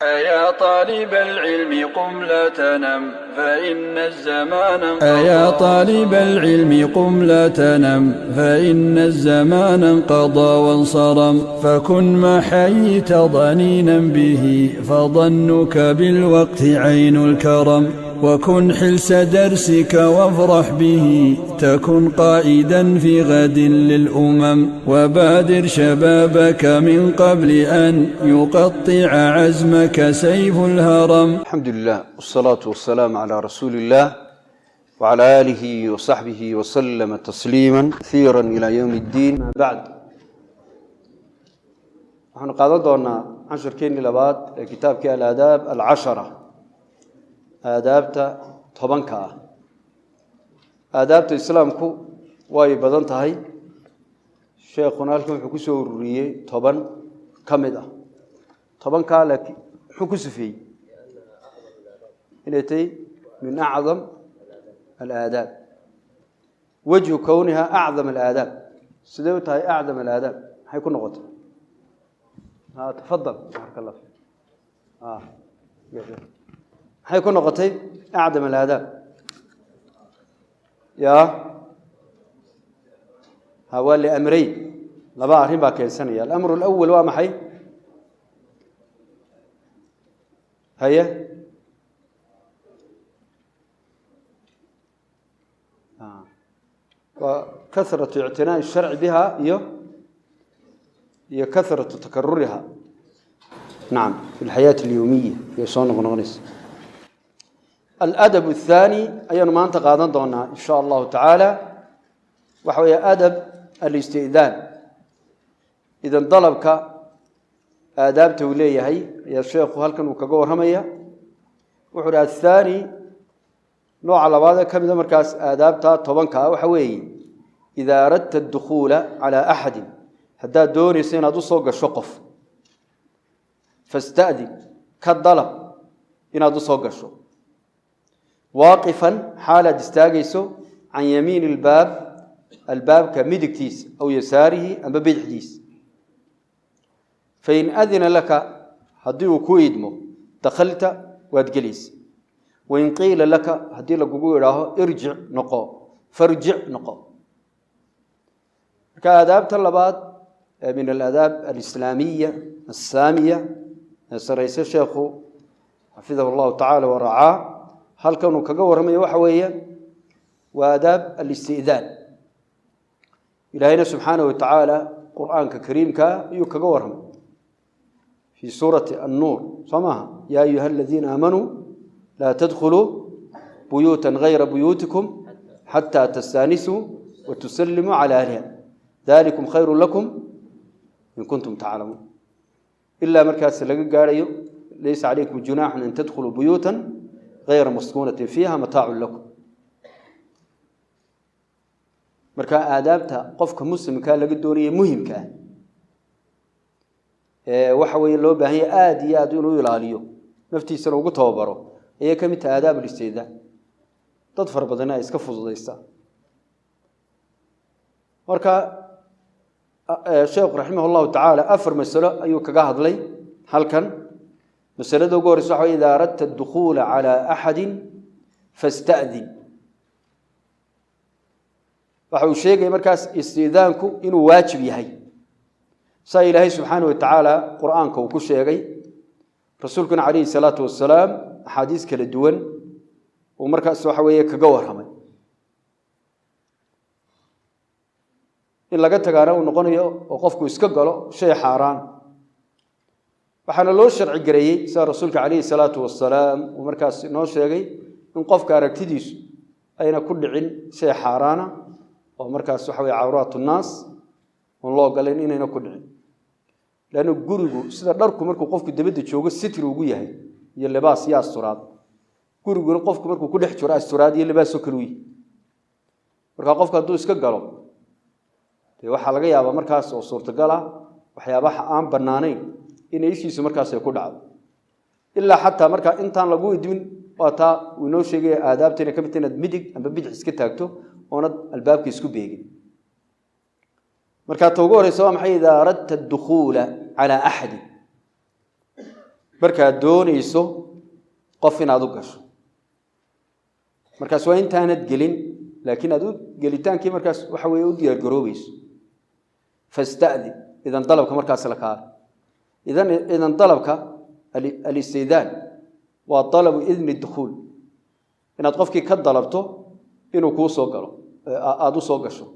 أيا طالب العلم قم لا تنم فإن الزمان أيا طالب العلم قم لا تنم فإن الزمان انقضى وانصرم فكن ما حييت ضنينا به فظنك بالوقت عين الكرم وكن حلس درسك وافرح به تكن قائدا في غد للأمم وبادر شبابك من قبل أن يقطع عزمك سيف الهرم. الحمد لله والصلاة والسلام على رسول الله وعلى آله وصحبه وسلم تسليما كثيرا إلى يوم الدين. بعد، waxaanu qaadan doonaa casharkeennii labaad ee kitaabkii Alaadaab Alcashara, aadaabta 10-ka ah. Aadaabta islaamku way badan tahay, sheekhuna halkan wuxuu kusoo ururiyey 10 ka mid ah. 10-kaa laakiin muxuu ku sifeeyey? Inay tahay min acdam alaadaab. Wajhu kowniha acdam alaadaab, sidee u tahay acdam alaadaab? Maxay ku noqotay? Tafadal, baaraka allah fik. Maxay ku noqotay acdam alaadaab? Ya ha, waa liamrayn, laba arrin baa keensanaya. Alamru alawal waa maxay? Haye, waa kasratu ictinaa'i sharci biha iyo kasratu takaruriha, nacam, fi alxayaati alyowmiya iyo soo noqnoqonaysa. Aladab athaani ayaanu maanta qaadan doonaa in sha allahu tacaala, waxa weeye adab alistidaan. Idan dalabka aadaabta uu leeyahay ayaa sheekhu halkan uu kaga warramaya. Wuxuu uhi athaani, nooca labaad ee ka mida markaas aadaabta 10-ka ah, waxa weeye idaa aradta adukhuula calaa axadin, haddaad doonayso inaad u soo gasho qof, fasta'din, ka dalab inaad u soo gasho, waaqifan, xaalaad istaagayso, can yamiini albaab, albaabka midigtiisa, aw yasaarihi, amba bidixdiisa. Fain adina laka, haddii uu ku idmo, dakhalta, waad gelaysa. Wain qiila laka, haddii lagugu idhaaho irjic, noqo, farjic, noqo. Marka aadaabta labaad ee min alaadaab alislaamiya assaamiya ee sarayse sheekhu xafidahu allahu tacala waracaa halkan uu kaga warramayo waxa weeye waa aadaab alistidaan. Ilaahayna subxaanahu wa tacaala qur'aanka kariimka ayuu kaga warramay fii suurati Annuur, soo maaha? Yaa ayuha aladiina aamanuu laa tadkhuluu buyuuta gayra buyuutikum xataa tastaanisuu watusallimuu cala ahliha dalikum khayru lakum in kuntum taclamuun. Ilaa markaas laga gaarayo laysa calaykum junaaxun an tadkhuluu buyuuta gayra maskuunatin fiiha mataacun lakum. Marka aadaabta qofka muslimkaa laga doonaya muhimka ah ee waxa weeye loo baahan yahay aada iyo aad inuu ilaaliyo, naftiisana ugu tababaro, ayay ka mid tahay aadaab ulisteeda. Dad fara badanna ay iska fududaysta. Marka sheekhu raximah llahu tacaala 4 masalo ayuu kaga hadlay halkan. Masalada ugu horeysa waxa wey idaa aradta adukhuula calaa axadin fasta'din. Waxa uu sheegaya markaas istiidaanku inuu waajib yahay, saa Ilaahay subxaana wa tacaala qur-aanka uu ku sheegay, rasuulkuna calayhi salaatu wasalaam axaadiis kala duwan uu markaas waxa weeye kaga warramay. In laga tagaana uu noqonayo oo qofku iska galo shay xaaraan. Waxaana loo sharci gareeyey, sida rasuulka calayhi salaatu wasalaam uu markaas inoo sheegay, in qofka aragtidiisu ayna ku dhicin shay xaaraana oo markaas waxa weye cawraat nnaas oon loo ogolayn inayna ku dhicin. Leanna gurigu sida dharku markuu qofku dabadda joogo sitri ugu yahay iyo libaas iyo asturaad, guriguna qofku markuu ku dhex jiro asturaad iyo libaasoo kale u yihi. Markaa qofku hadduu iska galo, dee waxaa laga yaabaa markaas oo suurtagal ah waxyaabaha aan bannaanayn inay ishiisu markaas ay ku dhacdo. Ilaa xataa markaa intaan lagu idmin, waa taa uu inoo sheegaya aadaabta inay ka mid tahay inaad midig amba bidix iska taagto oonad albaabka isku beegin. Markaa ta ugu horeysa waa maxay? Idaa aradta adukhuula calaa axadin. Markaad doonayso qof inaad u gasho, markaas waa intaanad gelin, laakiin aad u gelitaankii markaas waxa weeye u diyaargaroobayso. Fasta'din, idan dalabka markaas la kaala. Idan dalabka alistidaan waa dalabu idni dukhuul, inaad qofkii ka dalabto inuu kuu soo galo, aada u soo gasho.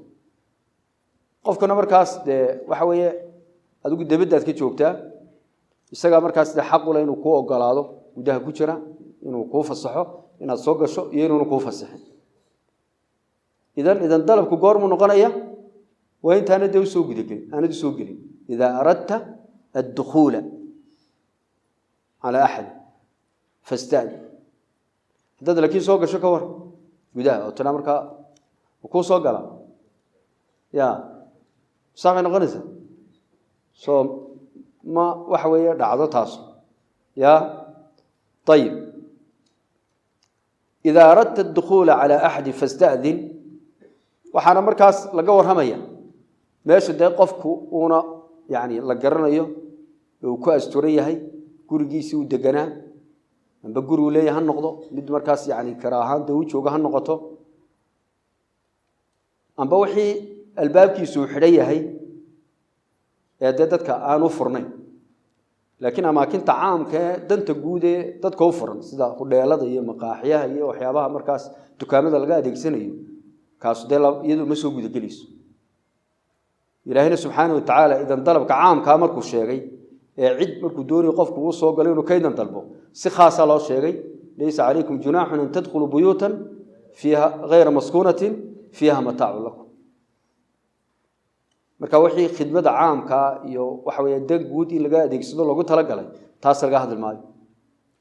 Qofkuna markaas dee waxa weeye adigu debaddaad ka joogtaa, isagaa markaas dee xaq u leh inuu kuu ogolaado gudaha ku jira, inuu kuu fasaxo inaad soo gasho iyo inuuna kuu fasaxin. Idan dalabku goormuu noqonaya? Waa intaana dee usoo gudagelin, aanad usoo gelin. Idaa aradta addukhuula calaa axad fasta'din. Haddaad laakiin soo gasho ka war gudaha oo tinaa markaa kuu soo galaa, ya saamay noqonaysaa. Soo ma waxa weeye dhacdo taasu ya. Ayib, idaa aradta adukhuula calaa axadi fasta'din. Waxaana markaas laga warramaya meesha dee qofku uuna yani la garanayo uu ku asturan yahay, gurigiisii uu deganaa, amba gurigu leeyahay ha noqdo mid markaas yani kara ahaan dee u joogo ha noqoto, amba wixii albaabkiisu uu xidhan yahay ee dee dadka aan u furnayn. Laakiin amaakinta caamka ee danta guud ee dadka u furan, sida hudheelada iyo maqaaxiyaha iyo waxyaabaha markaas dukaamada laga adeegsanayo, kaasu dee iyadu ma soo gudagelayso. Ilaahayna subxaana wa tacaala idan dalabka caamkaa markuu sheegay ee cid markuu doonayo qofku uu soo galo inuu ka idan dalbo, si khaasaa loo sheegay: laysa calaykum junaaxun an tadkhuluu buyuutan fiiha hayra maskuunatin fiiha mataacun lakum. Marka wixii khidmada caamkaa iyo waxa weeye dan guud in laga adeegsado loogu talagalay, taas laga hadli maayo,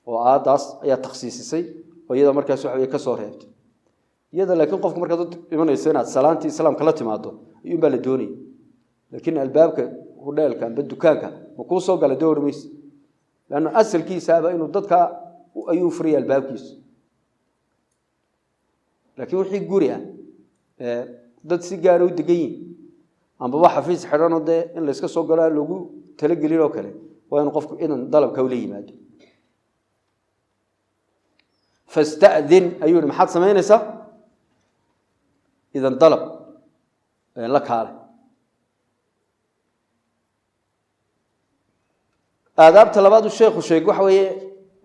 oo aadaas ayaa takhsiisisay oo iyada markaas waxa weye ka soo reebtay iyada. Laakiin qofku markaad u imanayso inaad salaantii islaamka la timaado ayuun baa la doonaya. Laakiin albaabka hudheelka amba dukaanka ma kuu soo gala dee odhan maysa, leanna asalkiisaaba inuu dadka ayuu furaya albaabkiisu. Laakiin wixii guri ah dad si gaara u degan yihin, ambaba xafiis xidhanoo dee in layska soo galo aan loogu talagelin oo kale, waa inuu qofku idan dalabka ula yimaado. Fasta'din ayuu yihi, maxaad samaynaysaa? Idan dalab la kaale. Aadaabta labaad uu sheekhu sheegay waxa weeye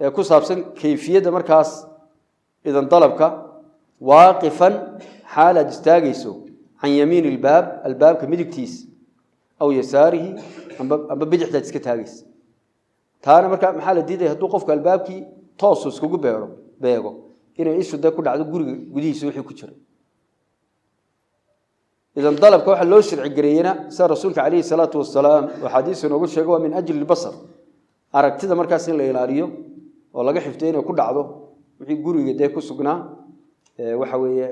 ee ku saabsan kayfiyadda markaas idan dalabka: waaqifan, xaalaad istaagayso, can yamiini ilbaab, albaabka midigtiisa, aw yasaarihi, amba bidixdaad iska taagaysa. Taana markaa maxaa la diidaya? Hadduu qofku albaabkii toosu iskugu beero beego, inay ishu dee ku dhacdo guriga gudihiisa wixii ku jira. Idan dalabka waxaa loo sharci gareeyena, sida rasuulka calayhi salaatu wasalaam oo xadiis inoogu sheego, waa min ajli lbasar, aragtida markaas in la ilaaliyo oo laga xifdiyo inay ku dhacdo wixii guriga dee ku sugnaa, waxa weeye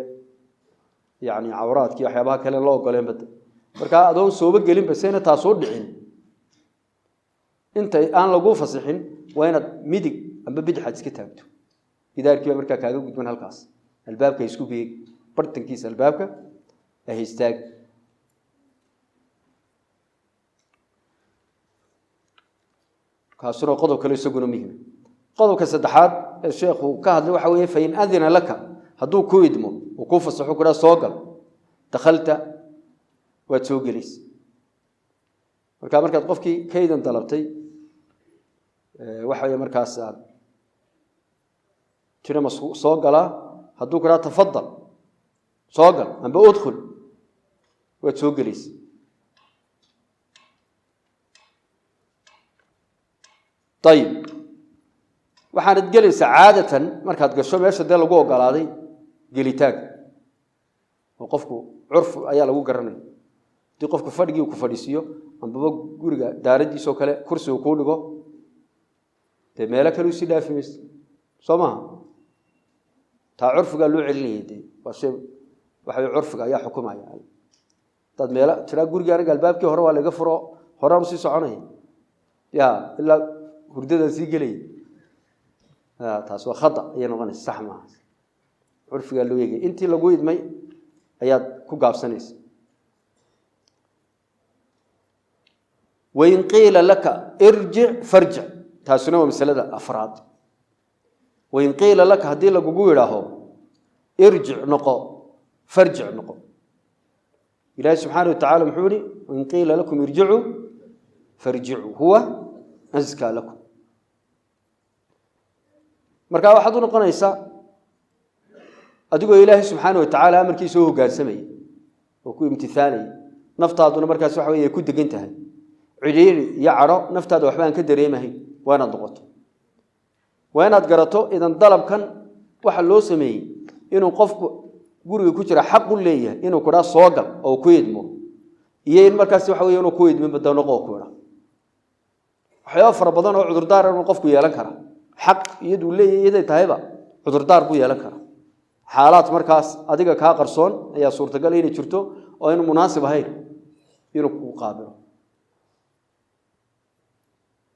yani cawraadkii waxyaabaha kale loo ogoleen bada. Markaa adoon sooba gelinba sayna taasoo dhicin, intay aan laguu fasixin waa inaad midig amba bidixaad iska taagto. Gidaarkiiba markaa kaaga gudban halkaas, albaabka ha isku beegi, bartankiisa albaabka ha istaag. Kaasuna qodob kale isaguna muhima. Qodobka saddexaad ee sheekhu ka hadlay waxa weeye: fain adina laka, hadduu ku idmo uu kuu fasaxo, ku dhaha soo gal, dakhalta, waad soo gelaysa. Marka markaad qofkii kaydan dalabtay, waxa weeye markaas aad tira ma soo galaa, hadduu ku dhaha tafadal, soo gal, amba udkhul, waad soo gelaysa. Ayib, waxaanad gelaysaa caadatan markaad gasho meesha dee lagu ogolaaday gelitaanka, oo qofku curf ayaa lagu garanaya. Haddii qofku fadhigii ku fadhiisiiyo, ambaba guriga daaraddiisoo kale kursigu kuu dhigo, dee meelo kale usii dhaafi maysa, soo maaha? Taa curfigaa loo celinayay, dee waa shay waxa wey curfiga ayaa xukumaya. Hadaad meelo tiraa guriga aniga albaabkii hore waa laga furo, horaan usii soconaya ya ilaa hurdadaan sii gelaya, taas waa khada ayay noqonaysa, sax maaha. Curfigaa loo eegaya, intii lagu idmay ayaad ku gaabsanaysa. Wain qiila laka irjic farjic, Taasuna waa masalada afraad. Wain qiila laka, haddii lagugu yidhaaho irjic, noqo, farjic, noqo. Ilaahi subxaana wa tacala muxuu yihi: wain qiila lakum irjicuu farjicuu huwa askaa lakum. Markaa waxaad u noqonaysaa adigoo Ilaahay subxaana wa tacaala amarkiisa u hoggaansamaya oo ku imtithaalaya, naftaaduna markaas waxa wey ay ku degan tahay, cidhiiri iyo cadho naftaada waxba aan ka dareemahayn. Waa inaad noqoto, waa inaad garato idan dalabkan waxa loo sameeyey inuu qofku guriga ku jira xaq u leeyahay inuu kudhaa soo gal oo ku idmo, iyo in markaas waxa wey inuu ku idmin badanoqo oo ku idha. Waxyaaba fara badan oo cudurdaar inuu qofku yeelan kara, xaq iyaduu leeyahy iyaday tahayba cudurdaar buu yeelan karaa. Xaalaad markaas adiga kaa qarsoon ayaa suurtagal inay jirto oo aynu munaasib ahayn inuu kugu qaabilo.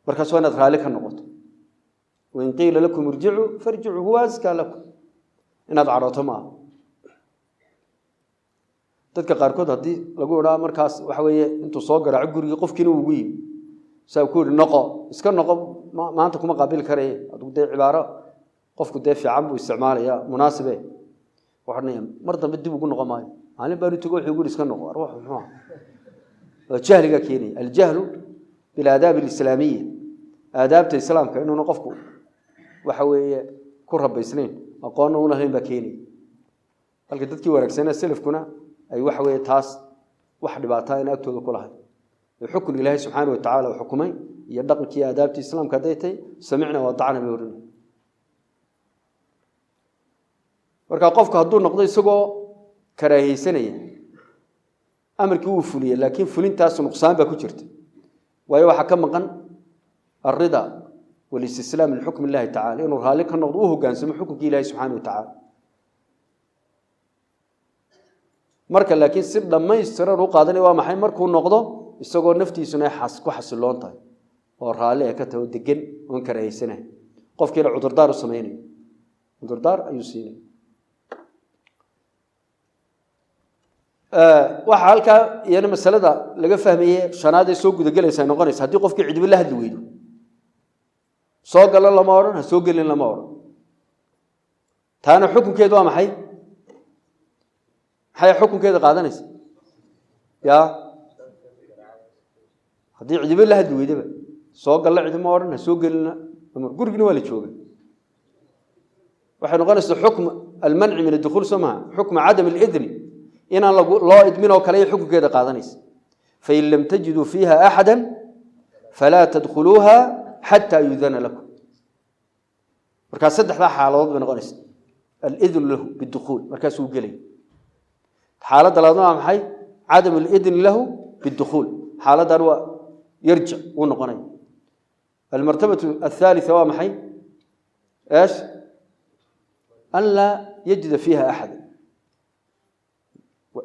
Markaas waa inaad raalli ka noqoto. Wain qiila lakum irjicuu farjicuu huwa askaa lakum. Inaad cadhooto maaha. Dadka qaarkood haddii lagu idhaa markaas waxa weeye intuu soo garaaco gurigii, qofkiina uu ugu yimi, saa ku yihi noqo, iska noqo, maanta kuma qaabili karaye, adigu dee cibaaro qofku dee fiican buu isticmaalaya munaasibe, waxaa odhanaya mar dambe dib ugu noqon maayo, maalin baanu tego wuxuu ugu yihi iska noqo. Arwax muxuu aha? Waa jahligaa keenaya, aljahlu bilaadaab alislaamiya, aadaabta islaamka inuuna qofku waxa weeye ku rabaysnayn, aqoonna una lahayn baa keenaya. Halka dadkii wanaagsanaa selafkuna ay waxa weeye taas wax dhibaataa in agtooda ku lahay, xukun Ilaahay subxaana wa tacala uu xukumay iyo dhaqankii aadaabtii islaamka hadday tahay, samicna wa atacna bay odhanay. Marka qofku hadduu noqdo isagoo karaahiyeysanaya amarkii wuu fuliyey, laakiin fulintaas nuqsaan baa ku jirta, waayo waxaa ka maqan alrida walistislaam lixukmi illahi tacala, inuu raalli ka noqdo, u hoggaansamo xukunkii Ilahi subxana wa tacala. Marka laakiin si dhammaystiran u qaadanaya waa maxay? Markuu noqdo isagoo naftiisuna ay ku xasiloon tahay oo raalli ay ka tahay oo degan oon karahaysanahay, qofkiina cudurdaar u samaynayo, cudurdaar ayuu siinaya. Waxaa halkaa iyana masalada laga fahmaye shanaad ee soo gudagelaysa ay noqonaysa haddii qofkii cidiba la hadli weydo, soo galo lama odhan, ha soo gelin lama odhan, taana xukunkeedu waa maxay? Maxay xukunkeeda qaadanaysa? Ya haddii cidiba la hadli weydaba, soo galla cidima odhan, ha soo gelina, gurigina waa la jooga, waxay noqonaysaa xukm almanci min adukhuul, soo maha? Xukma cadam alidni, inaan loo idmin oo kale xukunkeeda qaadanaysa. Fain lam tajiduu fiiha axada falaa tadkhuluuha xataa yuudana lakum. Markaa saddexdaa xaaladood bay noqonaysa. Alidnu lahu bidukhuul, markaasuu gelay. Xaaladda labaadna waa maxay? Cadam alidni lahu bidukhuul, xaaladdan waa yarjic, wuu noqonaya. Almartabatu athalitha waa maxay? Eesh an laa yajida fiiha axada,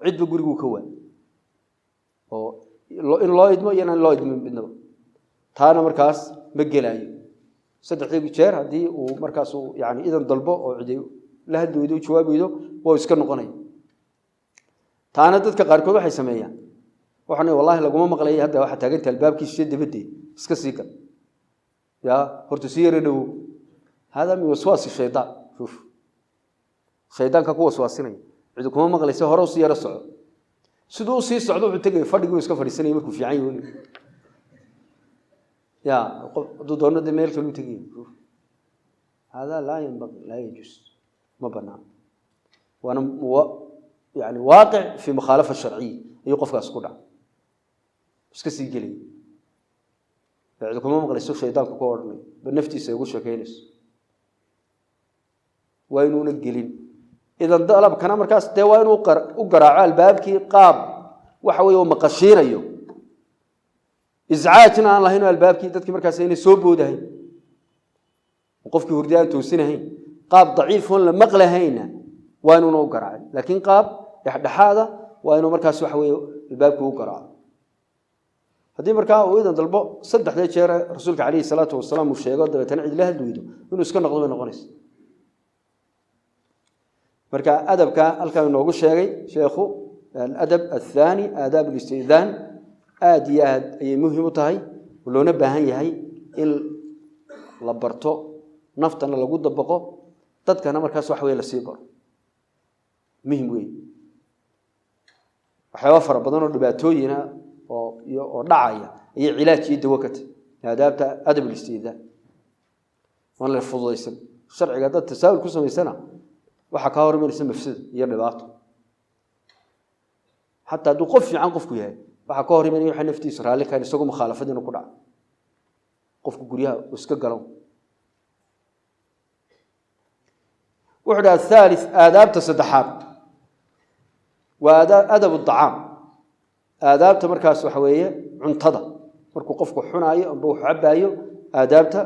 cidba guriguu ka waay oo in loo idmo iyo inaan loo idmin midnaba, taana markaas ma gelaayo. Saddexdii jeer haddii uu markaas uu yani idan dalbo oo cidi la hadli weydo, u jawaab weydo, waa iska noqonaya. Taana dadka qaarkood waxay sameeyaan, waxaan wallahi laguma maqlaya, hadda waxaa taaganta albaabkiisa dabadee, iska sii gal, ya horta sii yara dhowow. Hada min waswaasi shaydaan. Shuf, shaydaanka ku waswaasinaya, cidi kuma maqlaysa, hore usii yaro soco. Siduu usii socdo wuxuu tegaya fadhigii, iska fadhiisanaya markuu fiican yahay weli, ya qof hadduu doono dee meel kaluu tegaya. Hada laa yanbaqi, laa yajuus, ma banaan, waana yani waaqic fi mukhaalafa sharciya ayuu qofkaas ku dhaca, iska sii gelaya, cidi kuma maqlayso shaydaanku ku odhanayo, ba naftiisa ay ugu sheekeynayso, waa inuuna gelin. Idan dalabkana markaas dee waa inuu u garaaco albaabkii qaab waxa weye uu maqashiinayo, iscaajna aan lahayn oo albaabkii dadkii markaas aynay soo boodahayn, qofkii hurdi aan toosinahayn, qaab daciifoon la maqlahayna waa inuuna u garaacin, laakiin qaab dhexdhexaada waa inuu markaas waxa weye albaabkii u garaaco. Haddii markaa uu idan dalbo saddexdee jeer rasuulka calayhi salaatu wasalaam uu sheego, dabeetana cid la hadli weydo, inuu iska noqdo bay noqonaysa. Marka adabka halkan inoogu sheegay sheekhu, aladab athaani aadaab alistidaan, aada iyo aad ayay muhim u tahay, loona baahan yahay in La barto, naftana lagu dabaqo, dadkana markaas wax weeye la sii baro. Muhim weeye. Waxyaaba fara badan oo dhibaatooyina oo dhacaya iyo cilaaj iyo dawo ka tahy aadaabta adab al-istiidaan. Waan la fududaysan sharciga dad tasaawul ku samaysana, waxaa kaa hor imanaysa mafsada iyo dhibaato. Xataa hadduu qof fiican qofku yahay, waxaa ka hor imanaya waxa naftiisa raalli kahan, isagoo mukhaalafad inuu ku dhaco. Qofku guryaha uu iska galo. Wuxuu dhaha athalith, aadaabta saddexaad waa adab acaam. Aadaabta markaas waxa weeye cuntada, markuu qofku xunaayo amba wuxu cabaayo, aadaabta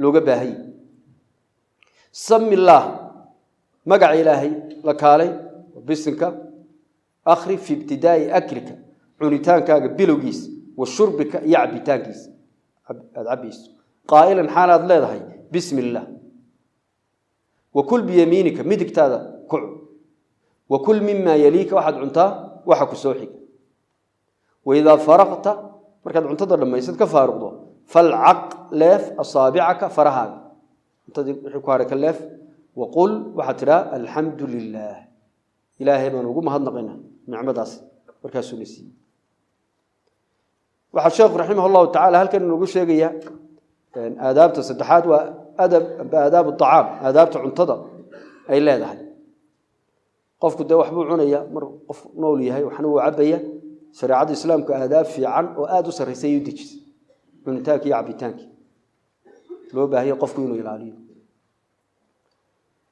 looga baahanyay. Sami illaah, magaca Ilaahay la kaalay, bisinka akhri, fi ibtidaai aklika, cunitaankaaga bilowgiisa, wa shurbika, iyo cabitaankiisa aada cabayso, qaa'ilan xaalaad leedahay bismi illaah. Wa kul biyamiinika, midigtaada ku cun. Wa kul mima yaliika, waxaad cuntaa waxa ku soo xiga. Waidaa faraqta, markaad cuntada dhammaysad ka faaruqdo, falcaq, leef, asaabicaka, farahaaga, cuntadii wixii ku hadhay ka leef. Waqul, waxaad tidhaha alxamdu lilaah, Ilaahay baan ugu mahadnaqaynaa nicmadaas markaasuu na siiyey. Waxaa sheekhu raximah allahu tacala halkan inoogu sheegaya aadaabta saddexaad waa adab amba aadaab acaam, aadaabta cuntada ay leedahay. Qofku dee waxbuu cunaya, mar qof nool yahay waxna wuu cabaya. Shareecada Islaamku aadaab fiican oo aada u sarraysa ay u dejisay cunitaanki iyo cabitaankii loo baahanya qofku inuu ilaaliyo.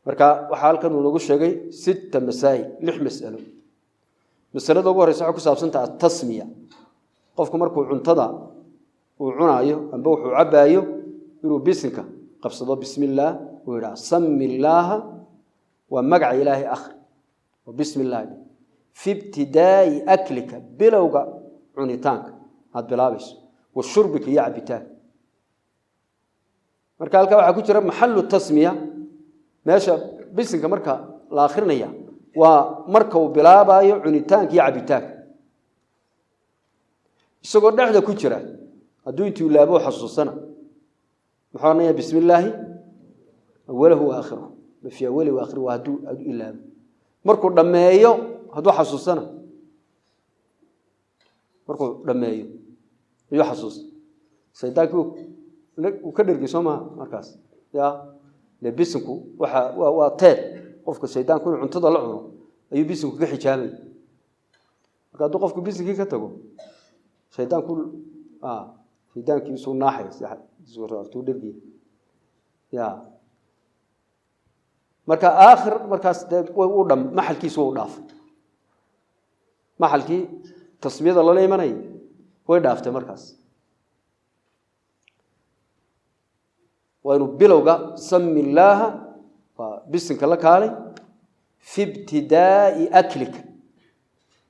Marka waxaa halkan uu noogu sheegay sita masaa'il, lix mas'alo. Masalada ugu horeysa waxay ku saabsantaha atasmiya. Qofku markuu cuntada uu cunaayo amba wuxuu cabaayo inuu bisinka qabsado, bismi illaah uu yidhaha. Sami illaaha waa magaca Ilaahay akhri oo bismi illahi fi ibtidaa'i aklika, bilowga cunitaanka aada bilaabayso, wa shurbika, iyo cabitaanka. Marka halkaa waxaa ku jira maxalu tasmiya, meesha bisinka marka la akrinaya waa marka uu bilaabayo cunitaanka iyo cabitaanka. Isagoo dhexda ku jira hadduu intuu ilaabo xasuusana, muxuu odhanaya? Bismi illaahi awalahu wa aakhirahu, fi awali wa aakhirihi. Waa hadduu ilaabo. Markuu dhammeeyo hadduu xasuusana, markuu dhammeeyo ayuu xasuusta, shaydaankii uu ka dhergay, soo maha? Markaas ya le bisinku waxa waa teed qofka shaydaanku inuu cuntada la cuno ayuu bisinku ka xijaabaya. Marka hadduu qofku bisinkii ka tago, shaydaanku shaydaankii isuu naaxaya, tuu dhergay ya. Marka aakhir markaas dee u dham maxalkiisu waa u dhaafay, maxalkii tasmiyada lala imanayay way dhaaftay. Markaas waa inuu bilowga sami illaaha, waa bisinka la kaalay, fi ibtidaa'i aklika,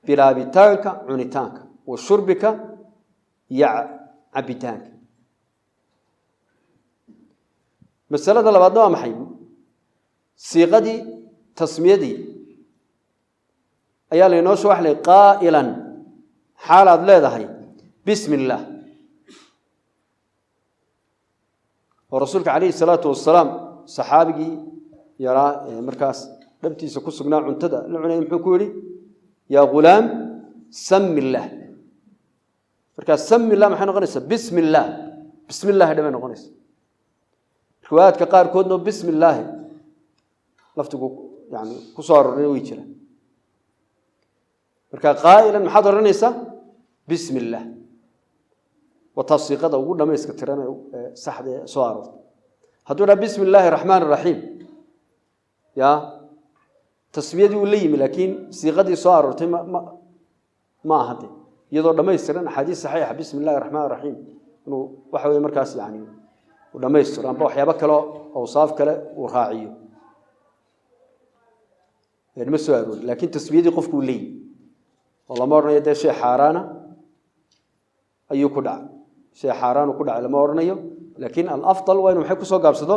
bilaabitaanka cunitaanka, wa shurbika, iyo cabitaanka. Masalada labaadna waa maxay? Siiqadii tasmiyadii ayaa laynoo soo waxlay, qaa'ilan xaalaad leedahay bismi illaah. Oo rasuulka calayhi salaatu wasalaam saxaabigii yaraa ee markaas dhabtiisa ku sugnaa cuntada la cunayay muxuu ku yidhi? Yaa ghulaam, sami illaah. Markaas sami illah maxay noqonaysaa? Bismi illaah, bismi illahi dhamay noqonaysa. Riwaayaadka qaarkoodna bismi illaahi laftigu yani ku soo aroorina way jiraan. Marka qaa'ilan maxaad odhanaysaa? Bismi illaah. Waa taas siiqada ugu dhamayska tiran ee saxda ee soo aroortay. Hadduu dhaha bismi illaahi araxmaan araxiim, ya tasmiyadii uu la yimi, laakiin siiqadii soo aroortay ma aha de iyadoo dhammaystiran axaadiis saxiixa bismi illahi araxmaan araxiim inuu waxa weye markaas yani uu dhammaystiro amba waxyaabo kaleo awsaaf kale uu raaciyo ma soo aroorin, laakiin tasmiyadii qofku uu leeyihi oo lama odhanayo dee shay xaaraana ayuu ku dhacay, shay xaaraanu ku dhacay lama odhanayo. Laakiin alafdal waa inu maxay kusoo gaabsado?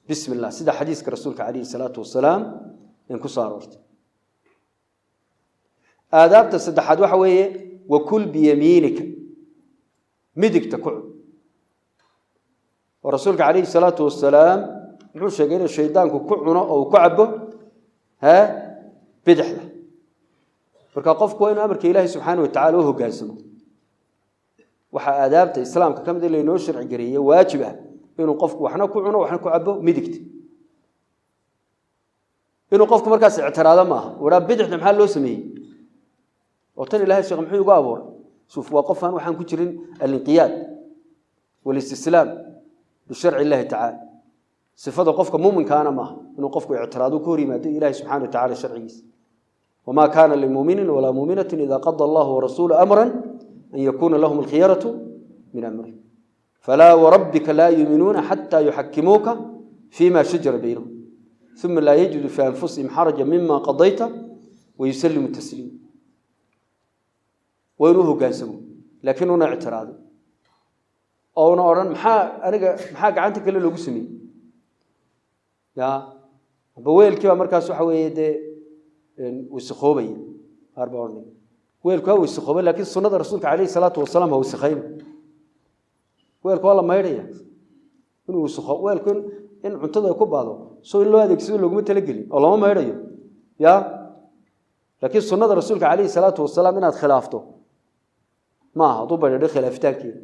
Bismi illah, sida xadiiska rasuulka calayhi salaatu wasalaam in ku soo aroortay. Aadaabta saddexaad waxa weeye wakul biyamiinika, midigta ku cun. Oo rasuulka calayhi salaatu wasalaam muxuu sheegay inuu shaydaanku ku cuno oo uu ku cabo ha bidixda. Marka qofku waa inuu amarka Ilaahay subxaanahu wa tacaala u hoggaansamo. Waxaa aadaabta islaamka ka mid ah laynoo sharci gareeyey waajib ah inuu qofku waxna ku cuno waxna ku cabo midigta. Inuu qofku markaas ictiraado maaha, waraa bidixda maxaa loo sameeyey oo tan Ilaahay sheekh muxuu igu abuuray? Shuf, waa qof aan waxaan ku jirin alinqiyaad walistislaam bisharci Illahi tacaala. Sifada qofka muuminkaana maaha inuu qofku ictiraado ka hor yimaado Ilaahay subxaana wa tacala sharcigiisa. Wamaa kaana limuuminin walaa muuminatin idaa qada Allahu warasuulu amran an yakuuna lahum alkhiyaratu min amrihim. Falaa warabbika laa yuuminuuna xataa yuxakimuuka fima shajara baynahum uma laa yajidu fi anfusihim xaraja mima qadayta wayusalimu tasliima. Waa inuu hoggaansamo, laakiin una ictiraado oo una odhan maxaa aniga maxaa gacanta kale loogu sameeyey. Ya amba weelkii baa markaas waxa weeye dee wasikhoobaya. Qaar baa odhanaya weelku ha wasikhoobay, laakiin sunnada rasuulka calayhi salaatu wasalaam ha wasikhayna. Weelku waa la maydhaya inuu wasikho, weelku in cuntada ku baado soo in loo adeegsado looguma talagelin oo lama maydhayo. Ya laakiin sunnada rasuulka calayhi salaatu wasalaam inaad khilaafto maaha, hadduu badhadho khilaafitaankeeda.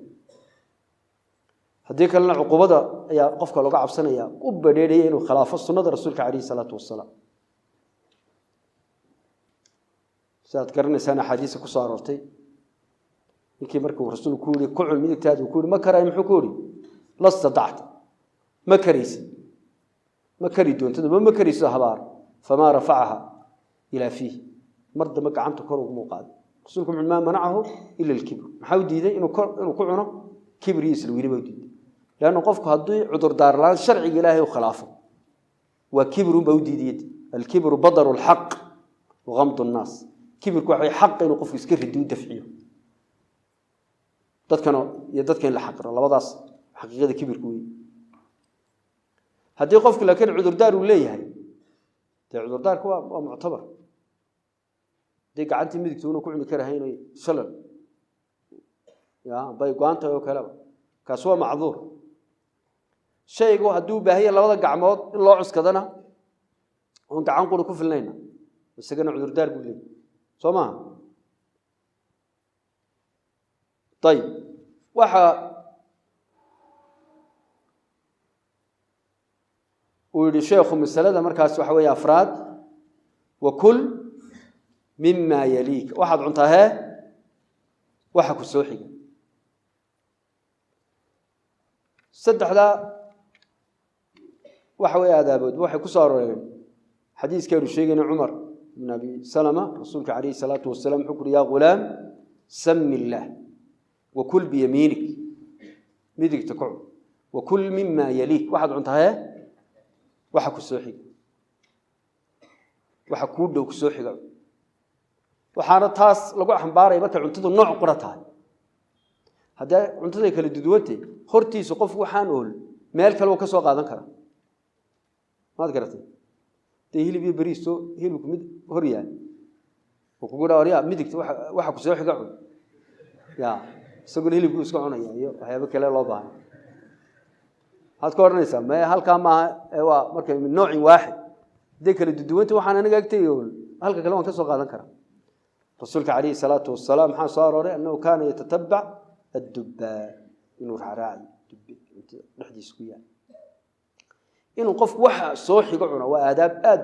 Haddii kalena cuqubada ayaa qofka looga cabsanaya u badheedhaya inuu khilaafo sunnada rasuulka calayhi salaatu wasalaam. Sidaad garanaysaan axaadiisa ku soo aroortay, ninkii markuu rasuulku ku yihi ku cun midigtaada, uu ku yihi ma karayo, muxuu ku yihi? Lastadacta, ma karaysid, ma kari doontid, ma karaysid habaar. Famaa rafacaha ilaa fiih, mar dambe gacanta kor uguma qaadin. Rasuulku muxuu maa manacahu ila alkibr. Maxaa u diiday inuu ku cuno? Kibr iyo isla weyni baa u diiday. Leanna qofku haddii cudurdaar la-aan sharciga Ilaahay u khilaafo waa kibrun baa u diidayay. Alkibru badaru alxaq wa gamdu nnaas. Kibirku waxa way xaqa inuu qofku iska ridiyo, u dafciyo dadkana iyo dadka in la xaqiro, labadaas xaqiiqada kibirku wey. Haddii qofku laakiin cudurdaar uu leeyahay, dee cudurdaarku waa muctabar. Haddii gacantii midigta una ku cuni karahayn shalal ya bay go-an tahay oo kaleba, kaasi waa macduur. Shaygu hadduu u baahan yahay labada gacmood in loo cuskadana oon gacan qura ku filnayna, isagana cudurdaar buu leeyahay, soo maaha? Ayib, waxa uu yihi sheekhu masalada markaas waxa weeye afraad, wakul mima yaliika, waxaad cuntaa hee waxa ku soo xiga. Saddexdaa waxa weeye aadaabood waxay ku soo arooreen xadiiskaynu sheegayna Cumar ibn Abi Salama. Rasuulka calayhi salaatu wasalaam wuxuu ku uhi yaa ghulaam sami illaah wakul biyamiinik, midigta ku cun, wakul mima yaliik, waxaad cuntaa hee waxa ku soo xiga, waxa kuu dhow ku soo xiga. Waxaana taas lagu xambaaraya markay cuntadu nooc qura tahay. Haddii cuntada ay kala duduwantay, hortiisa qofku waxaan ool meel kale uu ka soo qaadan karaa. Maad garatay? Dee hilib iyo bariis soo hilibku mid hor yaal oo kugu dhaa waryaa midigta waxa ku soo xiga cun, ya isaguna hilibku iska cunaya iyo waxyaabo kale loo baahan. Maxaad ka odhanaysaa? Maya, halkaa maaha, ee waa marka min noocin waaxid. Hadday kala duduwantay, waxaan aniga agtay ool halka kale waan ka soo qaadan karaa. Rasuulka calayhi salaatu wasalaam maxaa soo arooray? Annahu kaana yatatabac addubaa, inuu raaraacayo dubbe cuntada dhexdiisa ku yaal. Inuu qofku waxa soo xigo cuno waa aadaab aad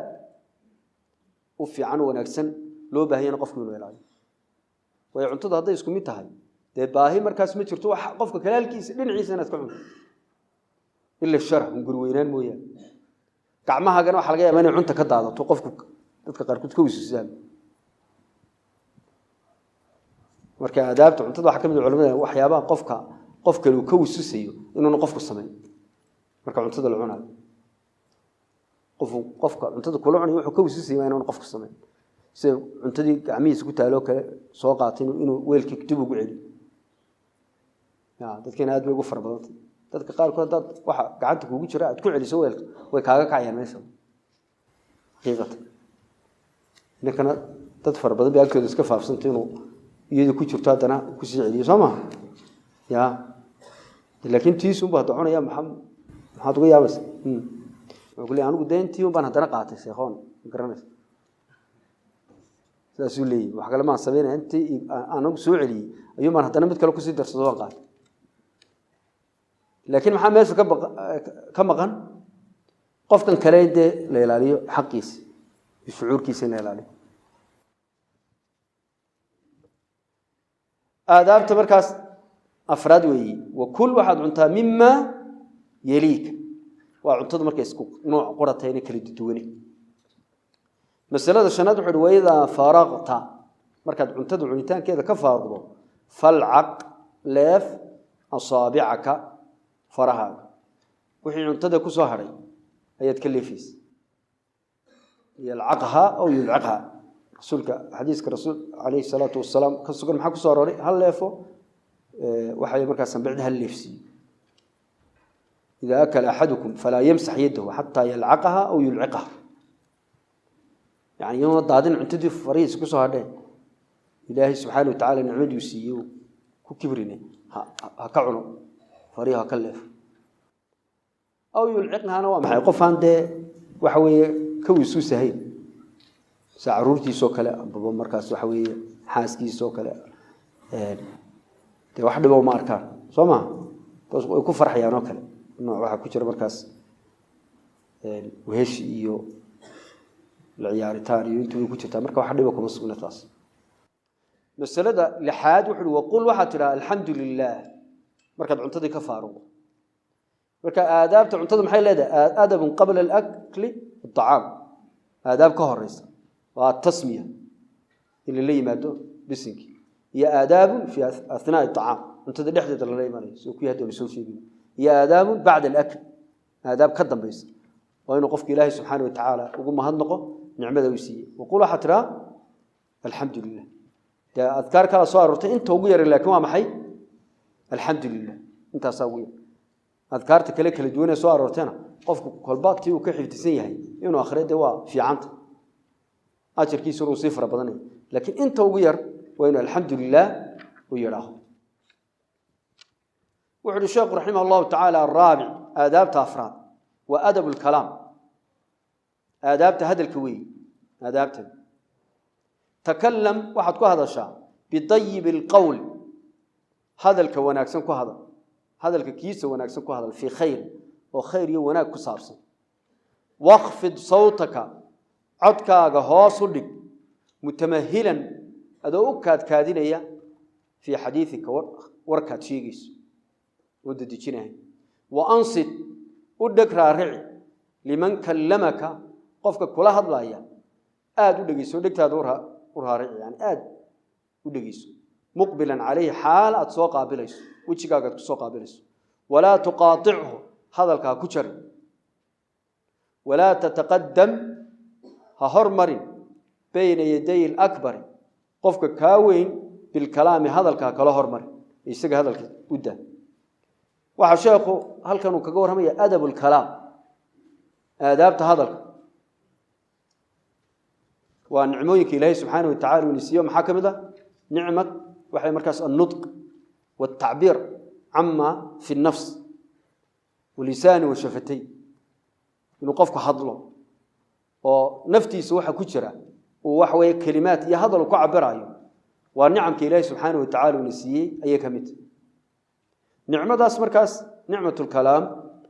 u fiican oo wanaagsan, loo baahanyana qofku inuu ilaaliyo. Waayo cuntada hadday isku mid tahay, dee baahi markaas ma jirto wax qofka kale halkiisa dhinaciisa inaad ka cunto, ila sharax hunguri weynaan mooyaane. Gacmahaagana waxaa laga yaabaa inay cunta ka daadato, qofku dadka qaarkood ka wisuusaan. Marka aadaabta cuntada waxaa ka mid ah culamada waxyaabaha qofka qof kale uu ka wisuusayo inuuna qofku samayn marka cuntada la cunayo. Qofu qofka cuntada kula cunayo wuxuu ka wisuusaya waa inuuna qofku samayn, sida cuntadii gacmihiisa ku taaloo kale soo qaatay inuu weelkii dib ugu celiyo. Ya dadkeena aad bay ugu fara badantay. Dadka qaarkood haddaad waxa gacanta kuugu jira aad ku celiso weelka, way kaaga kacayaan meesha xaqiiqatan. Ninkana dad fara badan bay agtooda iska faafsantay inuu iyadu ku jirto haddana kusii celiyo, soo maha? Ya laakiin tiisunbu hadda cunaya, maxaa Maxaad uga yaabaysa? Wuxuu ku leeyahay anigu deyntii un baan haddana qaatay, sheekhoon ma garanaysa, sidaasuu leeyahy. Wax kale maan samaynaya, intii anagu soo celiyey ayuun baan haddana mid kale kusii darsado, waan qaatay. Laakiin maxaa meesha ka maqan? Qofkan kale dee la ilaaliyo xaqiisa iyo shucuurkiisa in la ilaaliyo. Aadaabta markaas afraad weeyi, wa kul, waxaad cuntaa, mima yeliika. Waa cuntada markay isku nooc qoratay inay kala duduwane. Masalada shanaad wuxu uhi: waidaa faraqta, markaad cuntada cunitaankeeda ka faaruqdo, falcaq, leef, asaabicaka, farahaaga. Wixii cuntada ku soo hadhay ayaad ka leefaysa. Yalcaqhaa aw yulciqhaa. Rasuulka, xadiiska rasuul calayhi salaatu wasalaam ka sugan, maxaa kusoo arooray? Hal leefo waxay markaas sanbicda hal leefsiiyo. Idaa akala axadukum falaa yamsax yadahu xataa yalcaqaha aw yulciqaha. Yani iyadoona daadin cuntadii farihiisa kusoo hadheen, Ilaahay subxaana watacala nicmaduu siiyey ku kibrine ha ka cuno, farihi ha ka leefo. Aw yulciqhana waa maxay? Qofaan dee waxa weeye ka wisuusahayn, sa caruurtiisoo kale ambaba markaas waxa weeye xaaskiisoo kale, dee wax dhibo ma arkaan, soo maha? Way ku farxayaan oo kale. Nooc waxaa ku jira markaas weheshi iyo la ciyaaritaan iyo intu way ku jirtaa, marka wax dhibo kuma sugna taas. Masalada lixaad wuxu uhi: waqul, waxaad tidhaha, alxamdu lilah, markaad cuntadii ka faaruqdo. Marka aadaabta cuntada maxay leedahay? Adabun qabla alakli aacaam, aadaab ka horeysa waa atasmiya, in lala yimaado bisinkii, iyo aadaabun fi athnaai acaam, cuntada dhexdeeda lala imanayo soo kuyi hadda soo sheegin, iyo aadaabun bacda alakl, aadaab ka dambaysa waa inuu qofku Ilaahay subxaana watacaala ugu mahadnaqo nicmada uu siiyey. Waqul, waxaa tiraa, alxamdu lilah. Dee adkaar kala soo aroortay, inta ugu yaray laakiin waa maxay? Alxamdu lilah, intaasaa ugu yar. Adkaarta kale kala duwan ee soo aroortayna qofku kolba tii uu ka xifdisan yahay inuu akhriyo dee waa fiicanta, ajarkiisuna uu sii fara badanaya, laakiin inta ugu yar waa inuu alxamdu lilah u yidhaaho. Wuxu uhi sheekhu raximah allahu tacaala: araabic, aadaabta afraad, waa adabu lkalaam, aadaabta hadalka weeyi. Aadaabta takalam, waxaad ku hadashaa, bidayibi alqowl, hadalka wanaagsan ku hadal, hadalka kiisa wanaagsan ku hadal, fii khayr, oo khayr iyo wanaag ku saabsan. Wakfid sawtaka, codkaaga hoos u dhig, mutamahilan, adoo u kaadkaadinaya, fii xadiidika, warkaad sheegayso oo dedejinahay. Wa ansid, u dheg raarici, liman kallamaka, qofka kula hadlaya aada u dhegeyso, dhegtaada u raarici, yani aada u dhegeyso, muqbilan calayhi, xaal aada soo qaabilayso, wejigaagaad ku soo qaabilayso. Walaa tuqaaichu, hadalka ha ku jarin. Walaa tataqadam, ha hormarin, bayna yaday alakbari, qofka kaa weyn, bilkalaami, hadalka ha kala hormarin, isaga hadalka u daa. Waxaa sheekhu halkan uu kaga warramaya adab lkalaam, aadaabta hadalka. Waa nicmooyinka Ilaahay subxaana watacala uu nisiiyo. Maxaa ka mid ah nicmad? Waxay markaas annutq waltacbiir cama fi nafs walisaani washafatay, inuu qofku hadlo oo naftiisa waxa ku jira uu waxa weeye kelimaad iyo hadal uu ku cabirayo, waa nicamka Ilaahay subxaana watacala uuna siiyey ayay ka mid tahy nicmadaas. Markaas nicmat lkalaam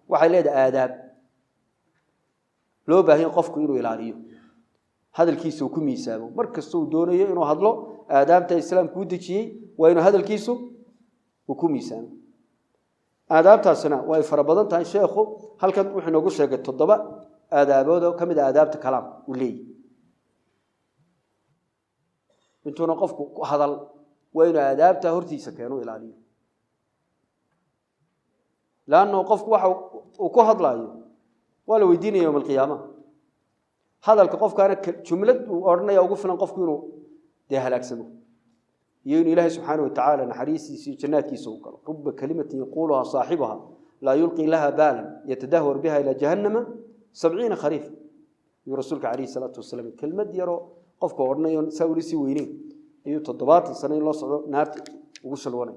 waxay leedahay aadaab loo baahanya qofku inuu ilaaliyo, hadalkiisa uu ku miisaamo. Mar kasta uu doonayo inuu hadlo, aadaabta islaamku u dejiyey waa inuu hadalkiisu uu ku miisaamo. Aadaabtaasina way fara badan tahay. Sheekhu halkan wuxuu inoogu sheegay 7 aadaabood oo ka mid a aadaabta kalaam uu leeyahy. Intuuna qofku ku hadal waa inuu aadaabta hortiisa keeno, ilaaliyo, leanno qofku waxa uu ku hadlaayo waa la weydiinaya yowma alqiyaama. Hadalka qofkaana jumlad uu odhanaya ugu filan qofku inuu dee halaagsamo iyo inuu Ilaahay subxaana watacaala naxariistiisa iyo jannaadkiisa u galo. Ruba kalimatin yaquuluhaa saaxibuha laa yulqi laha baalan yatadahwar biha ilaa jahannama 70 khariif, ayuu rasuulka calayhi salaatu wasalaam. Kelmad yaroo qofka odhanayo saa weli sii weyneyn ayuu 70 sano in loo socdo naarta ugu shalwanay.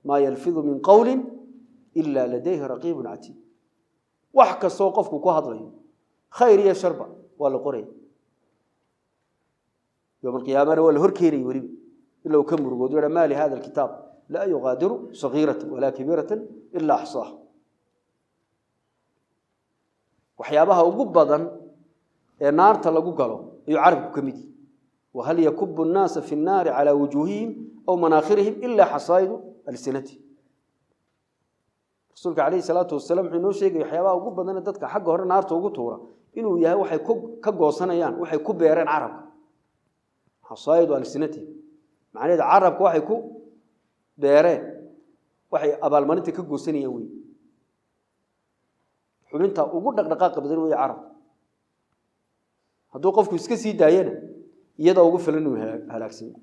Maa yalfidu min qowlin ila ladayhi raqiibun catiid. Wax kastoo qofku ku hadlayo khayr iyo sharba waa la qoraya. Yowm alqiyaamana waa la hor keenaya weliba ilaa uu ka murugoodo, yidha maa lihada alkitaab laa yuqaadiru sagiiratan walaa kabiiratan ilaa axsaaha. Waxyaabaha ugu badan ee naarta lagu galo ayuu carabku ka mid yihi. Wahal yakubu nnaasa fi nnaari calaa wujuuhihim aw manaakhirihim ilaa xasaa'idu alsinatihim. Rasuulka calayhi salaatu wasalaam wuxuu inoo sheegaya waxyaabaha ugu badan dadka xagga hore naarta ugu tuura inuu yahay waxay ka goosanayaan waxay ku beereen carabka. Xasaa'idu alsinatihim macnaheedu carabka waxay ku beereen waxay abaalmarinta ka goosanayaan wey. Xubinta ugu dhaqdhaqaaqa badan wey carabka. Hadduu qofku iska sii daayana iyadoo ugu filan inuu halaagsamo.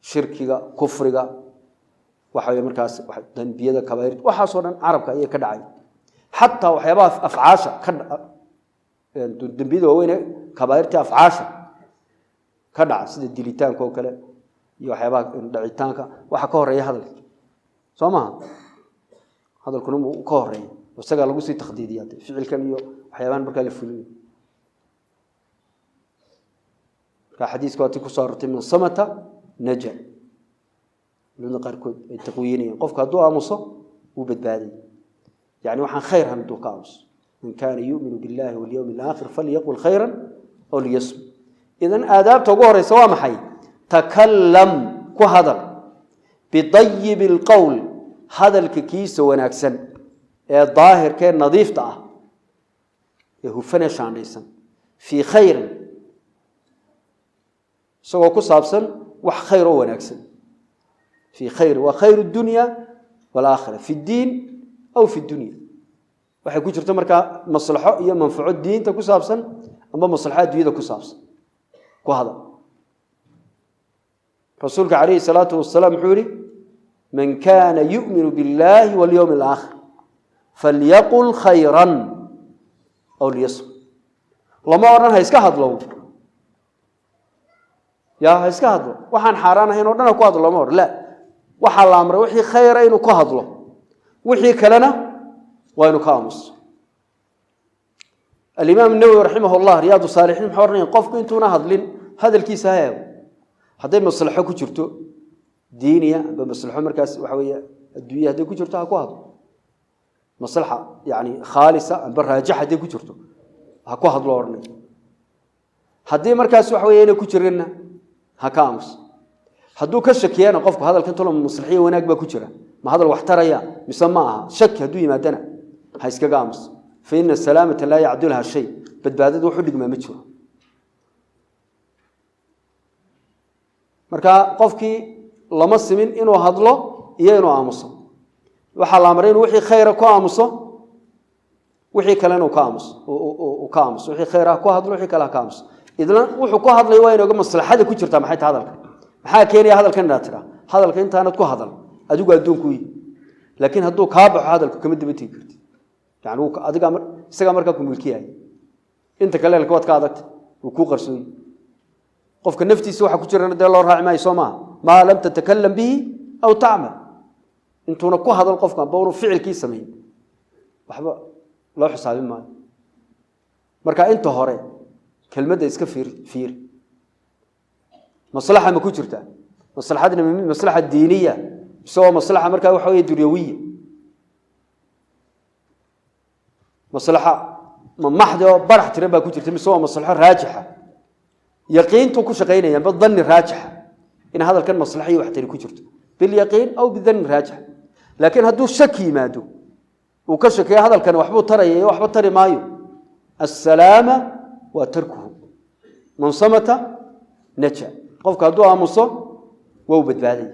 Shirkiga, kufriga, waxa weeye markaas dambiyada kabaa'ir, waxaasoo dhan carabka ayay ka dhacay. Xataa waxyaabaha afcaasha ka dambiyada waaweyn ee kabaa'irta afcaasha ka dhaca sida dilitaanka oo kale iyo waxyaabaha dhacitaanka, waxa ka horeeya hadalka soo maaha. Hadalkuna uu ka horeeya, isagaa lagu sii takhdiidiyaa ficilkan iyo waxyaabahan markaa la fulinayo. Marka xadiiska waa tii ku soo arortay man samata naja. Culimada qaarkood ay taqwiinayaan qofka hadduu aamuso wuu badbaadaya, yani waxaan khayr han hadduu ka aamuso. Man kaana yu'minu billahi walyawmi alaakhir falyaqul khayran aw liyasmut. Idan aadaabta ugu horeysa waa maxay? Takallam, ku hadal bidayibi alqowl, hadalka kiisa wanaagsan ee daahirka ee nadiifta ah ee hufanee shaandhaysan, fii khayrin, isagoo ku saabsan wax khayr oo wanaagsan. Fii khayr waa khayr dunya walaakhira, fi ddiin aw fi dunya. Waxay ku jirto markaa maslaxo iyo manfaco diinta ku saabsan amba maslaxo adduunyada ku saabsan ku hadal. Rasuulka calayhi salaatu wasalaam wuxuu yihi man kaana yu'minu biاllahi walyowmi alaakhir falyaqul khayran aw liyasmut. Lama odhan ha iska hadlo, ya ha iska hadlo, waxaan xaaraan ahayn o dhan ha ku hadlo lama odhan. La, waxaa la amray wixii khayra inuu ku hadlo, wixii kalena waa inuu ka aamuso. Alimaam Nawowi raximah llah Riyaad Saalixiin muxuu ohanaya qofku intuuna hadlin hadalkiisa ha eego, hadday maslaxo ku jirto diiniya amba maslaxo markaas waxa weeye adduunya hadday ku jirto ha ku hadlo, maslaxa yani khaalisa amba raajixa hadday ku jirto ha ku hadlo odhanay. Haddii markaas waxa weeye inay ku jirinna ha ka aamuso. Hadduu ka shakiyana qofku hadalkan tolo maslaxiya wanaag baa ku jira, ma hadal wax taraya mise ma aha, shaki hadduu yimaadana ha iskaga aamuso. Fa ina asalaamata laa yacdulha shay, badbaadada wuxu dhigmaa ma jiro. Marka qofkii lama simin inuu hadlo iyo inuu aamuso. Waxaa la amray inuu wixii khayra ku aamuso, wixii kalena uu ka aamuso, uu ka aamuso. Wixii khayr ah ku hadlo, wixii kale ha ka aamuso. Idna wuxuu ku hadlay waa inooga maslaxada ku jirtaa. Maxay tahay hadalka? Maxaa keenaya hadalkan inaad tiraa hadalka intaanad ku hadal adigu adduunku yi? Laakiin hadduu kaa baxo hadalku kama daba tegi kartid, yani adigaa isagaa markaa ku mulkiyaya, inta kale lka waad ka adagta, wuu kuu qarsooyi. Qofka naftiisa waxa ku jirana dee loo raaci maayo soo maaha. Maa lam tatakalam bihi aw tacmal, intuuna ku hadal qofka amba unu ficilkii samayn waxba loo xisaabin maayo. Marka inta hore kelmadda iska fiir fiir, maslaxa ma ku jirtaa? Maslaxadna maslaxa diiniya mise waa maslaxa markaa waxa weeye dunyawiya? Maslaxa ma maxdi oo barax tiran baa ku jirta mise waa maslaxo raajixa? Yaqiintuu ku shaqaynaya amba danni raajixa in hadalkan maslaxa iyo waxtari ku jirto bilyaqiin aw bidanni raajix. Laakiin hadduu shaki yimaado, uu ka shakeeyo hadalkan waxbuu taraya iyo waxba tari maayo, assalaama waa tarkuhu. Man samata naja, qofka hadduu aamuso waa u badbaadaya.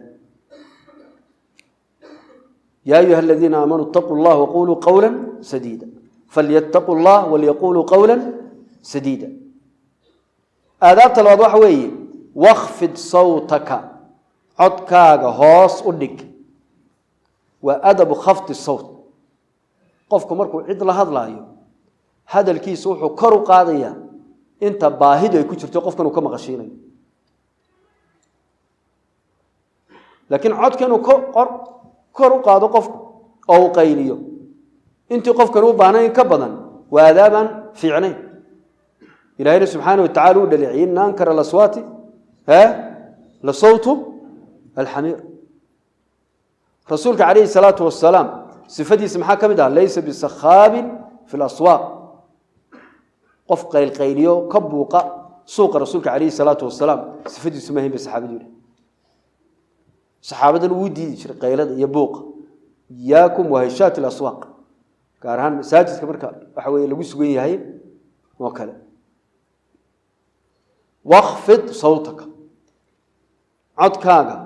Ya ayuha aladiina aamanuu itaquu llah waquluu qawla sadiida, falyataquu llah walyaquluu qawla sadiida. Aadaabta labaad waxa weeye wakfid sawtaka, codkaaga hoos u dhig. Waa adabu khafdi sawt. Qofku markuu cid la hadlaayo hadalkiisa wuxuu kor u qaadayaa inta baahidu ay ku jirto qofkan uu ka maqashiinayo. Laakiin codka inuu kor u qaado qofku oo uu qayliyo Intii qofkan u baahnay in ka badan waa aadaabaan fiicnayn. Ilaahayna subxaana watacala uu dhaleeciyey, ina ankara alaswaati la sawtu alxamiir. Rasuulka calayhi salaatu wasalaam sifadiisa maxaa ka mid ah? Laysa bisakhaabin fi laswaaq. Qof qaylqayliyo ka buuqa suuqa rasuulka calayhi salaatu wasalaam sifadiisu ma hayn bay saxaabadu yidhaha. Saxaabadan wuu diidi jiray qaylada iyo buuqa. Iyaakum wahishaat alaswaaq, gaar ahaan masaajidka marka waxa weeye lagu sugan yahay oo kale. Wakfid sawtaka, codkaaga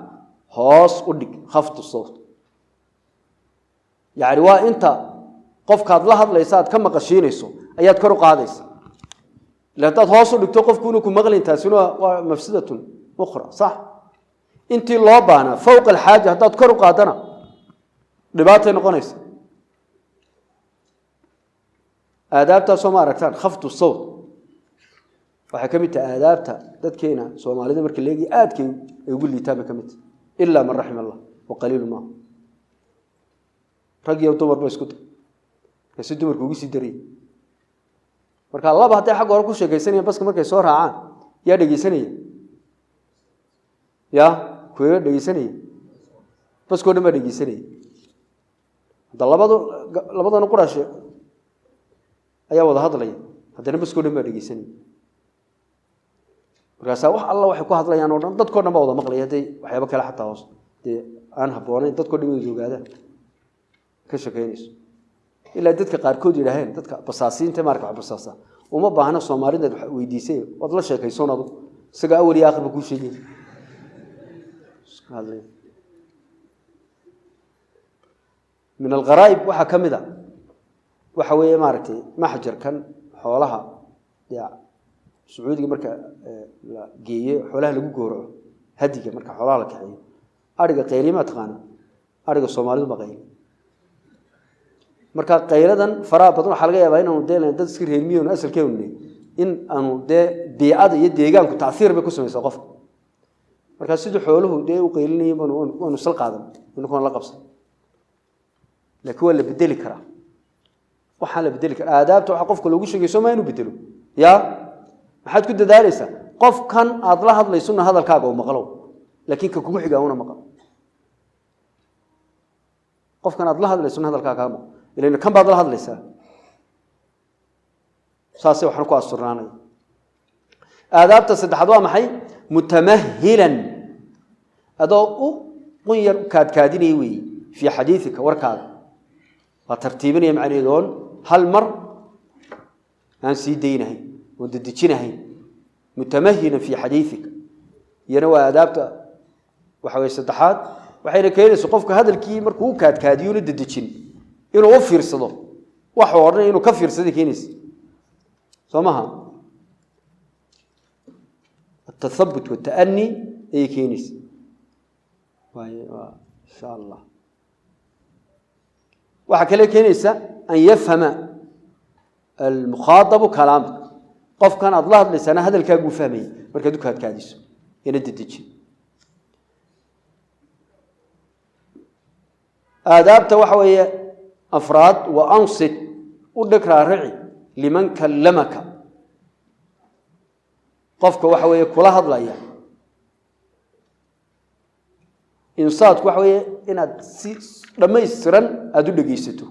hoos u dhig. Khafdu sawt yacni waa inta qofkaad la hadlaysa aad ka maqashiinayso ayaad kor u qaadaysa. Ila haddaad hoos u dhigto qofku inuu ku maqlayn, taasina waa mafsadatun ukhra. Sax, intii loo baahnaa fowqa alxaaja haddaad kor u qaadana dhibaatay noqonaysa. Aadaabtaasoo ma aragtaan, khafdu sawt waxay ka mid tahay aadaabta dadkeena soomaalida marka leegi aadkay ay ugu liitaan bay ka mid tahay, ilaa man raxima allah wa qaliilu maahu. Rag iyo dumar ba isku dar, markaasi dumarku ugu sii darayay. Marka laba hadday xagga hore ku sheekaysanayaan baska markay soo raacaan, yaa dhegeysanaya? Ya kuwa dhegeysanaya? Baskoo dhan baa dhegeysanaya. Hadda labadu labadana qurashe ayaa wada hadlaya, haddana baskoo dhan baa dhegeysanaya. Markaasaa wax alla waxay ku hadlayaan oo dhan dadkoo dhan baa wada maqlaya. Hadday waxyaabo kale xataa hoos dee aan habboonayn dadkoo dhan wada ogaadaan ka shekeynayso. Ilaa dadka qaarkood yidhaaheen dadka basaasiinta maarka wax basaasa uma baahna soomaalidaad wax weydiisay, waad la sheekaysoon adu, isaga awal iyo aakhirba kuu sheegay. Min algharaa'ib waxaa ka mid a waxa weeye maaragtay maxjarkan xoolaha dee sacuudiga marka la geeyo xoolaha lagu gowraco, hadiga marka xoolaha la kaxeeyo, ariga qayliya ma taqaana? Ariga soomaalidu ba qayli. Marka qayladan faraha badan waxaa laga yaabaa inaanu dee dad iska reer miyoonu asalkeenu ne in aanu dee biicada iyo deegaanku tacsiir bay ku samaysaa qofka. Marka sidii xooluhu dee u qaylinayeen baanu waanu sal qaadan inakoon la qabsan, laakiin waa la bedeli karaa. Waxaan la bedeli karaa aadaabta waxa qofka loogu sheegay soo maa inuu bedelo. Yaa maxaad ku dadaalaysaa? Qofkan aad la hadlaysuna hadalkaaga uu maqlo, laakiin ka kugu xigaa una maqlo. Qofkan aad la hadlaysuna hadalkaaga kaa maqlo, ilan kan baad la hadlaysaa. Saasay waxna ku asturnaanaya. Aadaabta saddexaad waa maxay? Mutamahilan, adoo u qun yar kaadkaadinaya weeye fii xadiidika, warkaaga waa tartiibinaya macnaheedu, oon hal mar aan sii daynahayn oon dedejinahayn. Mutamahilan fii xadiidika iyana waa aadaabta waxa weye saddexaad. Waxayna keenaysa qofka hadalkii markuu u kaadkaadiyo una dedejin inuu u fiirsado waxuu odhanaya, inuu ka fiirsaday keenaysa. Soo maha? Atathabut wataani ayay keenaysa. Insha allah waxaa kale keenaysa an yafhama almukhaadabu kalaamaka, qofkan aada la hadlaysaana hadalkaaguu fahmayay markaad u kaadkaadiso ina dedejin. Aadaabta waxa weeye afraad, wa ansit, u dheg raarici liman kallamaka, qofka waxa weeye kula hadlaya. Insaadku waxa weeye inaad si dhammaystiran aada u dhegeysato,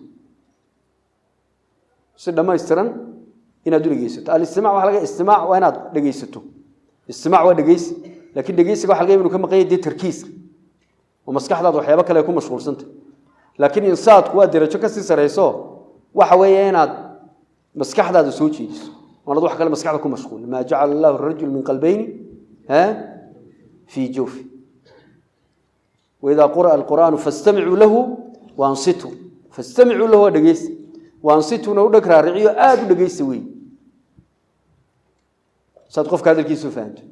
si dhammaystiran inaad u dhegeysato. Alistimac waxa laga istimaac waa inaad dhegeysato. Istimaac waa dhegeysi, laakiin dhegeysiga waxa laga yaba inu ka maqan yahay dee tarkiiska oo maskaxdaada waxyaabo kale ay ku mashquulsantay. Laakiin insaadku waa derajo kasii sareyso, waxa weeye inaad maskaxdaada soo jeediso oonad wax kale maskaxda ku mashquulin. Maa jacala allahu rajul min qalbayni fii jawfi. Waidaa quri'a alqur'aanu fastamicuu lahu waansituu. Fastamicuu lahu waa dhegeysta, waansituuna u dheg raariciyo aada u dhegeysta wey, saad qofka hadalkiisa u fahamto.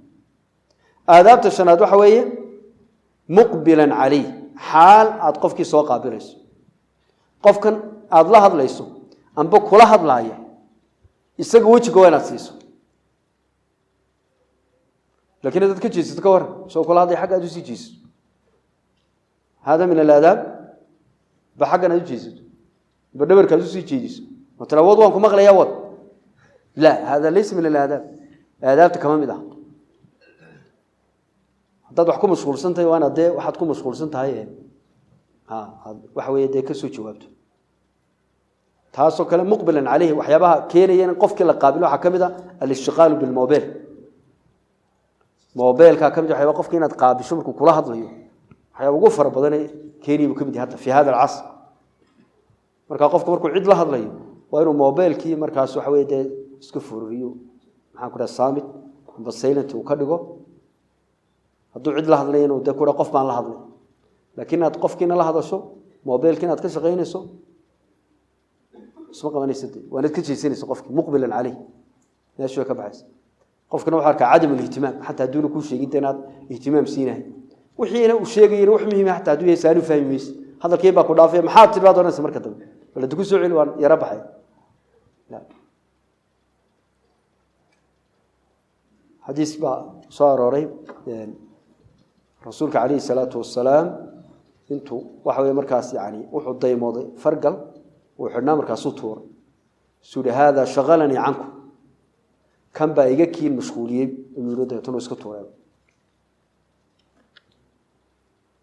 Aadaabta shanaad waxa weeye muqbilan calayh, xaal aada qofkii soo qaabilayso. Qofkan aada la hadlayso amba kula hadlaaya isaga wejiga waa inaad siiso, lakiin haddaad ka jeesato ka waran, isagoo kula hadlaya xagga aad usii jeesato, hada min alaadaab ba xaggan aad u jeesato. Ba dhabarkaad usii jeediso oo tira wad, waan ku maqlayaa, wad. La, hada laysa min alaadaab, aadaabta kama mid ah. Haddaad wax ku mashquulsan tahay, waa inaad dee waxaad ku mashquulsan tahay ha aad waxa weeye dee kasoo jawaabto. Taasoo kale muqbilan caleyhi, waxyaabaha keenaya in qofkii la qaabilo waxaa ka mid a alishtiqaalu bilmobile. Mobilkaa ka mid waxyaaba qofka inaad qaabisho markuu kula hadlayo, waxyaaba ugu fara badanee keenaya buu ka mid yahay hadda fi hada alcasr. Marka qofku markuu cid la hadlayo, waa inuu mobilkii markaas waxa weye dee iska fururiyo, maxaan ku dhaha, saamit amba silent uu ka dhigo. Hadduu cid la hadlayo, inuu dee ku dhaha qof baan la hadlay. Laakiin inaad qofkiina la hadasho, mobilki inaad ka shaqaynayso, isma qabanaysa de, waanaad ka jeesanaysa qofkii muqbilan caleyh, meeshu way ka baxaysa. Qofkana wuxuu arkaa cadam alihtimaam, xataa hadduuna kuu sheegin de inaad ihtimaam siinahay wixiina uu sheegayana wax muhiima xataa hadduu yahay, saanu fahmi mayse, hadalkii baa ku dhaafaya. Maxaad tidhi baad odhanaysa marka dambe, bal hadda ku soo celi, waan yaro baxay. Xadiis baa soo arooray rasuulka calayhi salaatu wasalaam intuu waxa weye markaas yani wuxuu daymooday fargal uu xidhnaa, markaasuu tuuray, suu yihi haadaa shaqalanii canku, kan baa iga kiin mashquuliyey ayuu yidhi. Dabeetana iska tuuray.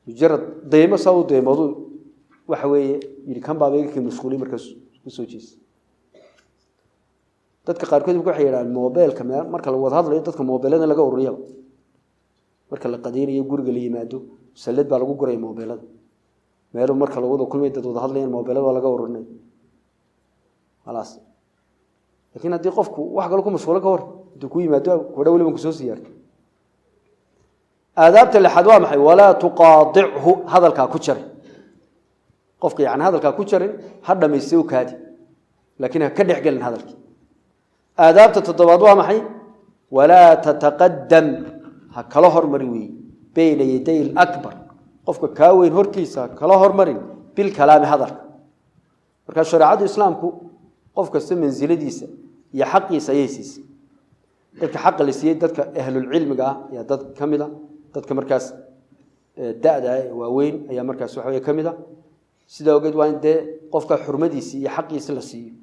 Mujarad daymo saa u daymoodu waxa weeye yidhi kan baaba iga kiin mashquuliyey, markaas ku soo jeestay. Dadka qaarkood imika waxay yidhahaan mobeelka meel marka la wada hadlayo, dadka mobeelada laga ururiyaba marka la qadaynayo, guriga la yimaado, sallad baa lagu guraya mobeelada meelu marka lagu wada kulmay, dad wada hadlayaan, mobeelada waa laga ururinaya, khalaas. Laakiin haddii qofku wax kale ku mashquulo, ka war hadduu ku yimaado kudha weliban kusoo siyaarto. Aadaabta lixaad waa maxay? Walaa tuqaadichu, hadalkaa ku jarin qofka, yani hadalkaa ku jarin, ha dhamaystay u kaadi, laakiin ha ka dhex gelin hadalkii. Aadaabta toddobaad waa maxay? Walaa tataqadam, ha kala hormarin weeye, bayna yaday alakbar, qofka kaa weyn hortiisa ha kala hormarin, bilkalaami, hadalka. Marka shareecadu islaamku qof kasta mansiladiisa iyo xaqiisa ayay siisay. Dadka xaqa la siiyey, dadka ahlulcilmiga ah ayaa dad ka mid a, dadka markaas da-da ee waaweyn ayaa markaas waxa wey ka mid a. Sidaa ogeed waa in dee qofka xurmadiisi iyo xaqiisa la siiyo.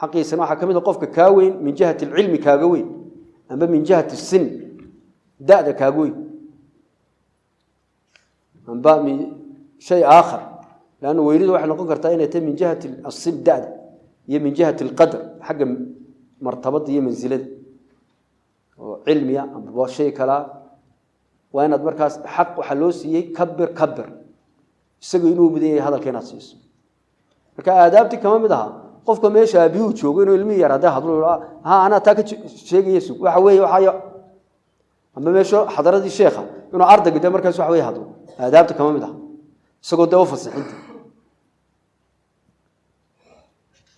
Xaqiisana waxaa ka mid a qofka kaa weyn min jihati alcilmi kaaga weyn amba min jihati sin, da-da kaaga weyn, amba min shay aakhar, leanna weynidu waxay noqon kartaa inay tahay min jihati asin, da-da, iyo min jihati alqadr, xagga martabada iyo mansilada oo cilmiya amba shay kalaa. Waa inaad markaas xaq waxaa loo siiyey kabir kabir, isagu inuu mudan yahay hadalka inaad siiso. Marka aadaabtii kama mid aha qofka meesha aabiyuhu joogo inuu ilmihii yar haddee hadlo, ha anaa taa ka sheegaya, sug waxa weeye waxaa, amba meesha xadaradii sheekha inuu ardayga dee markaas waxa weye hadlo, aadaabta kama mid aha, isagoo dee u fasixinta.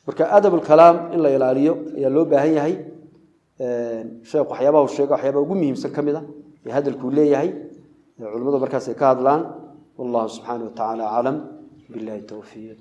Marka adab alkalaam in la ilaaliyo ayaa loo baahan yahay. Sheekh waxyaabaha uu sheega waxyaabaha ugu muhiimsan ka mid a ee hadalkuu leeyahay ee culimmadu markaas ay ka hadlaan. Wallahu subxaanahu wa tacaala aclam, billahi towfiiq.